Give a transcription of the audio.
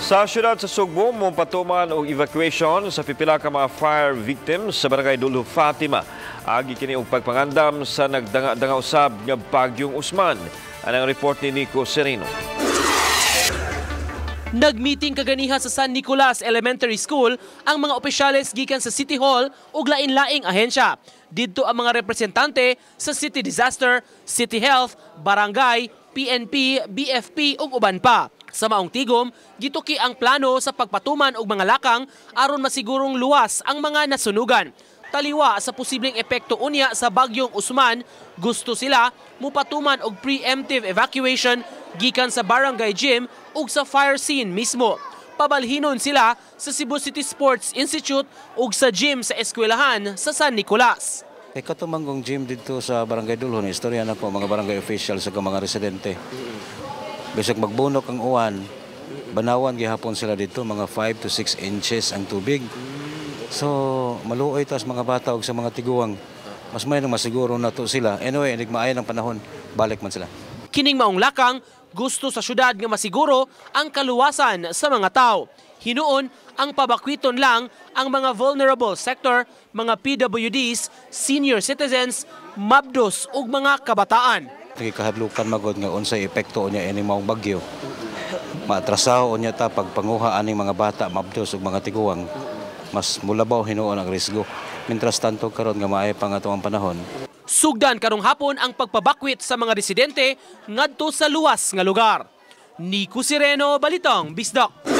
Sa syudad sa Sugbo, mopatuman og evacuation sa pipila ka mga fire victims sa Barangay Dulho Fatima. Agi kini og pagpangandam sa nagdanga-danga usab nga Bagyong Usman. Anang report ni Nico Sereno. Nagmeeting kaganiha sa San Nicolas Elementary School ang mga opisyales gikan sa City Hall ug lain-laing ahensya. Didto ang mga representante sa City Disaster, City Health, Barangay, PNP, BFP ug uban pa. Sa maong tigom, gituki ang plano sa pagpatuman og mga lakang aron masigurong luwas ang mga nasunugan. Taliwa sa posibleng epekto unya sa Bagyong Usman, gusto sila mupatuman og preemptive evacuation gikan sa barangay gym ug sa fire scene mismo. Pabalhinon sila sa Cebu City Sports Institute ug sa gym sa eskwelahan sa San Nicolas. Kay kato man gong gym didto sa Barangay Dulho, ni istorya na po mga barangay officials sa mga residente. Bisag magbunok ang uwan, banawan gihapon sila didto, mga 5 to 6 inches ang tubig. So maluoy tas mga bata ug sa mga tiguang. Mas may nang masiguro na to sila. Anyway, inig maayo ng panahon, balik man sila. Kining maong lakang, gusto sa syudad nga masiguro ang kaluwasan sa mga tao. Hinuon, ang pabakwiton lang ang mga vulnerable sector, mga PWDs, senior citizens, mabdos ug mga kabataan. Nagikahadlukan magod nga unsay epekto niya ini maong bagyo. Maatrasaho unya ta pagpanguha aning mga bata, mabdos ug mga tiguang. Mas mulabaw hinuon ang risgo. Mientras tanto karon nga maayo pa nga ang panahon. Sugdan karong hapon ang pagpabakwit sa mga residente ngadto sa luwas nga lugar. Nico Sireno, Balitang Bisdak.